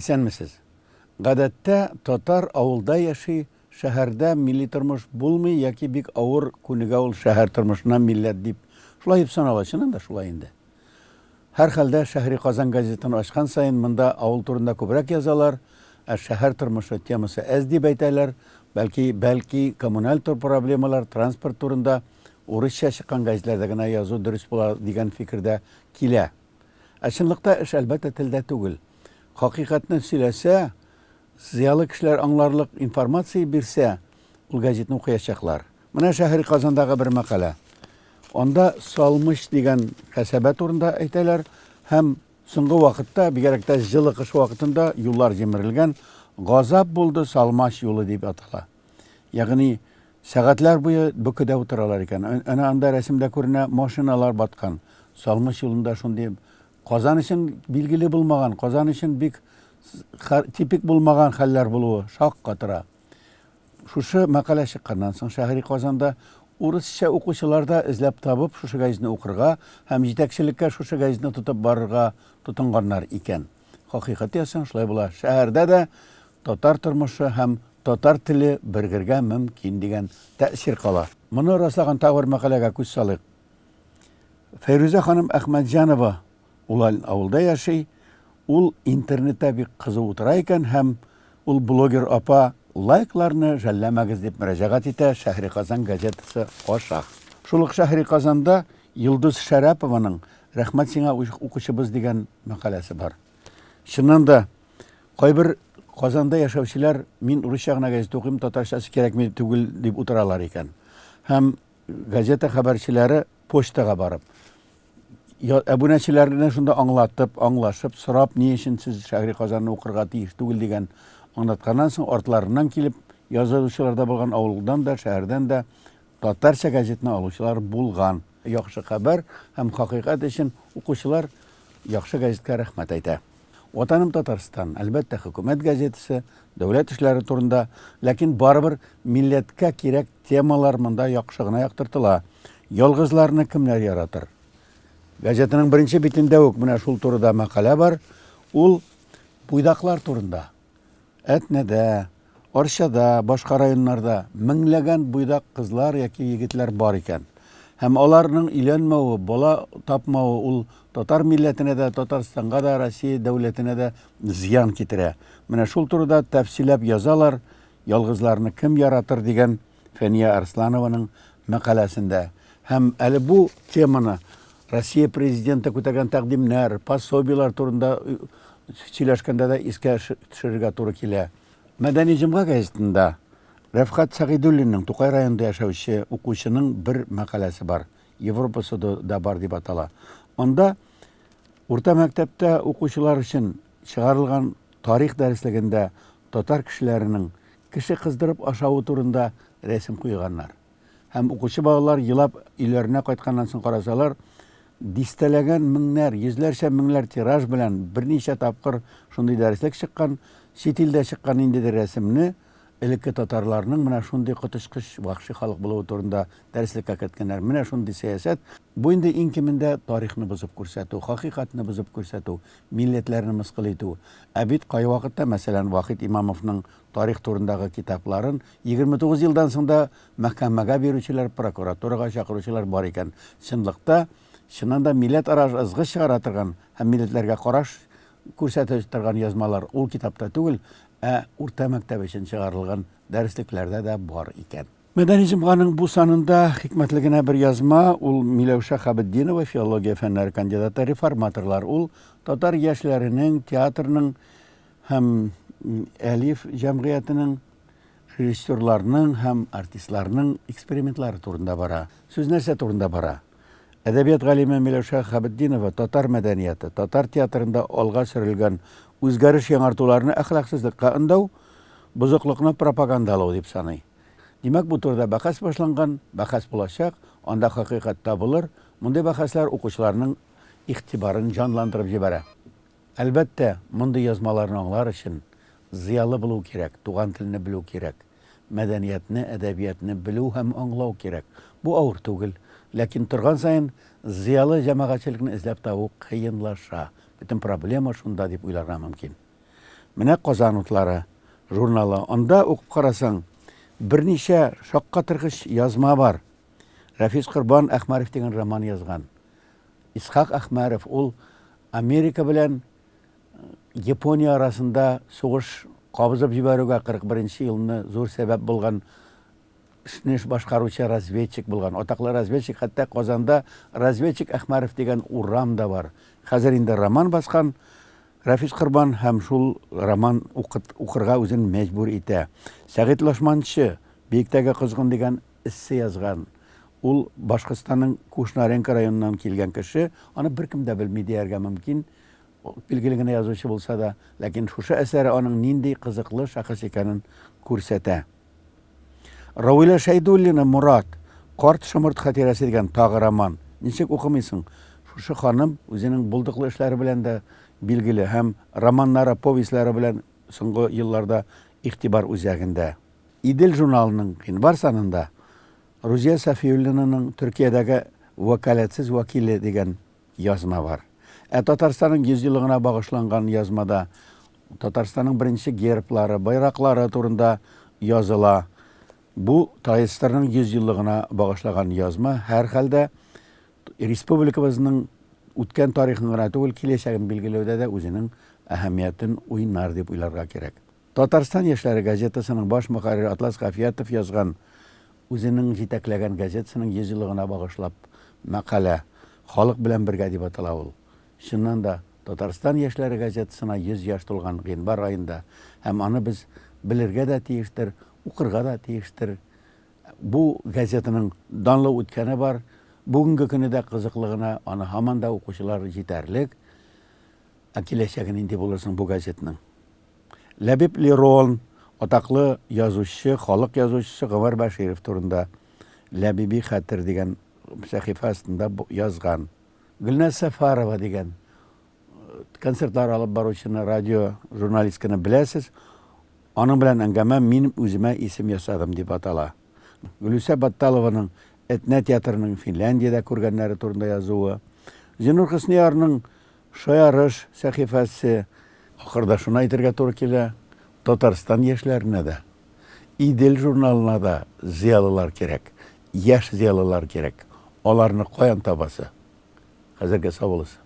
Исәнмесез. Гадәттә, татар авылда яши, шәһәрдә милли тормыш булмый яки бик авыр күнегә ул шәһәр тормышына милләт дип шулай дип санала. Чыннан да шулай инде. Һәрхәлдә Шәһри Казан газетын ачкан саен монда авыл турында күбрәк язалар, ә шәһәр тормышы темасы әз дип әйтәләр. Бәлки, бәлки коммуналь проблемалар, транспорт турында урысча чыккан газетләрдә генә язу дөрес була дигән фикердә килә. Ә чынлыкта эш, әлбәттә, телдә түгел. Хакыйкатьне сөйләсә, зыялы кешеләр аңларлык информация бирсә, ул газетны укыячаклар. Менә Шәһри Казандагы бер мәкалә. Анда Салмыч дигән кәсәбә турында әйтәләр һәм соңгы вакытта, бигрәк тә җылы кыш вакытында юллар җимерелгән, газап булды Салмач юлы дип атала. Ягъни сәгатьләр буе бөкедә утыралар икән. Әнә анда рәсемдә күренә, машиналар баткан. Салмыч юлында шундый Казан өчен билгеле булмаган, Казан өчен бик типик булмаган хәлләр булуы шаккатыра. Шушы мәкалә чыкканнан соң Шәһри Казанда урысча укучылар да эзләп табып шушы гәзитне укырга һәм җитәкчелеккә шушы гәзитне тотып барырга тотынганнар икән. Хакыйкать язсаң, шулай була. Шәһәрдә дә татар тормышы һәм татар теле бергергә мөмкин дигән тәэсир кала. Моны раслаган тагы бер мәкаләгә күз салыйк. Фәйрүзә ханым Әхмәтҗанова ул авылда яши. Ул интернетта бик кызу утыра икән һәм ул блогер апа лайкларны жәлләмәгез дип мөрәҗәгать итә Шәһри Казан газетасы аша. Шул ук Шәһри Казанда Йолдыз Шәрәпованың Рәхмәт сиңа укучыбыз дигән мәкаләсе бар. Чыннан да, кайбер Казанда яшәүчеләр мин русча гына газета укыйм, татарчасы кирәкми түгел дип утыралар икән. Һәм газета хәбәрчеләре почтага барып, әбүнәчеләрне шунда аңлатып, аңлашып, сорап, ни өчен сез Шәһри Казанны укырга тиеш түгел дигән аңлатканнан соң, артларыннан килеп язылучылар да булган, авылдан да, шәһәрдән дә татарча газетны алучылар булган. Яхшы хәбәр һәм хакыйкать өчен укучылар яхшы газетка рәхмәт әйтә. Ватаным Татарстан, әлбәттә, хөкүмәт газетасы, дәүләт эшләре турында, ләкин барыбер милләткә кирәк темалар монда яхшы гына яктыртыла. Ялгызларны кемнәр яратыр? Газетаның беренче битендә үк менә шул турыда мәкалә бар. Ул буйдаклар турында. Әтнәдә, Арчада, башка районнарда меңләгән буйдак кызлар яки егетләр бар икән. Һәм аларның өйләнмәве, бала тапмавы ул татар милләтенә дә, Татарстанга да, Россия дәүләтенә дә зыян китерә. Менә шул турыда тәфсилләп язалар, Ялгызларны кем яратыр дигән Фәния Арсланованың мәкаләсендә. Һәм әле бу теманы Россия Президенты күтәргән тәкъдимнәр, пособиеләр турында сөйләшкәндә дә искә төшерергә туры килә. Мәдәни җомга газетында Рәфкать Сәгыйдуллинның Тукай районында яшәүче укучының бер мәкаләсе бар. Европа суды да бар дип атала. Анда урта мәктәптә укучылар өчен чыгарылган тарих дәреслегендә татар кешеләренең кеше кыздырып ашавы турында рәсем куйганнар. Һәм укучы балалар елап өйләренә кайтканнан соң карасалар, дистәләгән меңнәр, йөзләрчә меңнәр тираж белән берничә тапкыр шундый дәреслек чыккан, чит илдә чыккан ниндидер рәсемне элекке татарларның менә шундый коточкыч вәхши халык булуы турында дәреслеккә керткәннәр. Менә шундый сәясәт. Бу инде иң кимендә тарихны бозып күрсәтү, хакыйкатьне бозып күрсәтү, милләтләрне мыскыл итү. Ә бит кайвакытта, мәсәлән, Вахит Имамовның тарих турындагы китапларын 29 елдан соң да мәхкәмәгә бирүчеләр, прокуратурага чакыручылар бар икән. Чынлыкта, чыннан да милләтара ызгыш чыгара торган һәм милләтләргә караш күрсәтә торган язмалар ул китапта түгел, ә урта мәктәп өчен чыгарылган дәреслекләрдә дә бар икән. Мәдәни җомганың бу санында хикмәтле генә бер язма, ул Миләүшә Хабетдинова, филология фәннәре кандидаты, реформаторлар. Ул татар яшьләренең, театрның һәм Әлиф җәмгыятенең режиссерларның һәм артистларның экспериментлары турында бара. Сүз нәрсә турында бара? Әдәбият галиме Миләүшә Хабетдинова татар мәдәнияте, татар театрында алга сөрелгән үзгәреш-яңартуларны әхлаксызлыкка өндәү, бозыклыкны пропагандалау дип саный. Димәк, бу турыда бәхәс башланган, бәхәс булачак, анда хакыйкать табылыр. Мондый бәхәсләр укучыларның игътибарын җанландырып җибәрә. Әлбәттә, мондый язмаларны аңлар өчен зыялы булу кирәк, туган телне белү кирәк, мәдәниятне, әдәбиятны белү һәм аңлау кирәк. Бу авыр түгел, ләкин торган саен зыялы җәмәгатьчелекне эзләп табу кыенлаша. Бөтен проблема шунда дип уйларга мөмкин. Менә Казан утлары журналы. Анда укып карасаң, берничә шаккатыргыч язма бар. Рәфис Корбан Әхмәров дигән роман язган. Исхак Әхмәров ул Америка белән Япония арасында сугыш кабызып җибәрүгә 41 нче елны зур сәбәп булган эшне башкаручы разведчик булган. Атаклы разведчик, хәтта Казанда разведчик Әхмәров дигән урам да бар. Хәзер инде роман баскан Рәфис Корбан һәм шул роман укыт, укырга үзен мәҗбүр итә. Сәгыйть Лашманчы Биектәге козгын дигән эссе язган. Ул Башкортстанның Кушнаренко районыннан килгән кеше, аны беркем дә белми дияргә мөмкин. Билгеле генә язучы булса да, ләкин шушы әсәре аның нинди кызыклы шәхес икәнен күрсәтә. Равилә Шәйдуллина Морат, Карт шомырт хатирәсе дигән тагы роман. Ничек укымыйсың? Шушы ханым үзенең булдыклы эшләре белән дә билгеле һәм романнары, повестьлары белән соңгы елларда игътибар үзәгендә. Идел журналының гыйнвар санында Рузия Сафиуллинаның Төркиядәге вәкаләтсез вәкиле дигән язма бар. Ә Татарстанның 100 еллыгына багышланган язмада Татарстанның беренче герблары, байраклары турында языла. Бу ТАССРның 100 еллыгына багышлаган язма һәрхәлдә республикабызның үткән тарихын гына түгел, киләчәген билгеләүдә дә үзенең әһәмиятен уйнар дип уйларга кирәк. Татарстан яшьләре газетасының баш мөхәррире Атлас Гафиятов язган үзенең җитәкләгән газетасының 100 еллыгына багышлап мәкалә Халык белән бергә дип атала ул. Чыннан да, Татарстан яшьләре газетасына 100 яшь тулган гыйнвар аенда һәм аны без белергә дә тиештер, укырга да тиештер. Бу газетаның данлы үткәне бар, бүгенге көне дә кызыклы гына, аны һаман да укучылар җитәрлек. Ә киләчәге нинди булыр соң бу газетның? Ләбиб Лерон, атаклы язучы, халык язучысы Гомәр Бәширов турында Ләбиби хәтер дигән сәхифә астында язган. Гөлназ Сәфәрова дигән концертлар алып баручыны, радио журналистканы беләсез. Аның белән әңгәмә Мин үземә исем ясадым дип атала. Гөлүсә Батталованың Этнә театрының Финляндиядә күргәннәре турында язуы. Зиннур Хөсниярның Шаярыш сәхифәсе. Ахырда шуны әйтергә туры килә, Татарстан яшьләренә дә, Идел журналына да зыялылар кирәк, яшь зыялылар кирәк. Аларны каян табасы? Хәзергә сау булыгыз.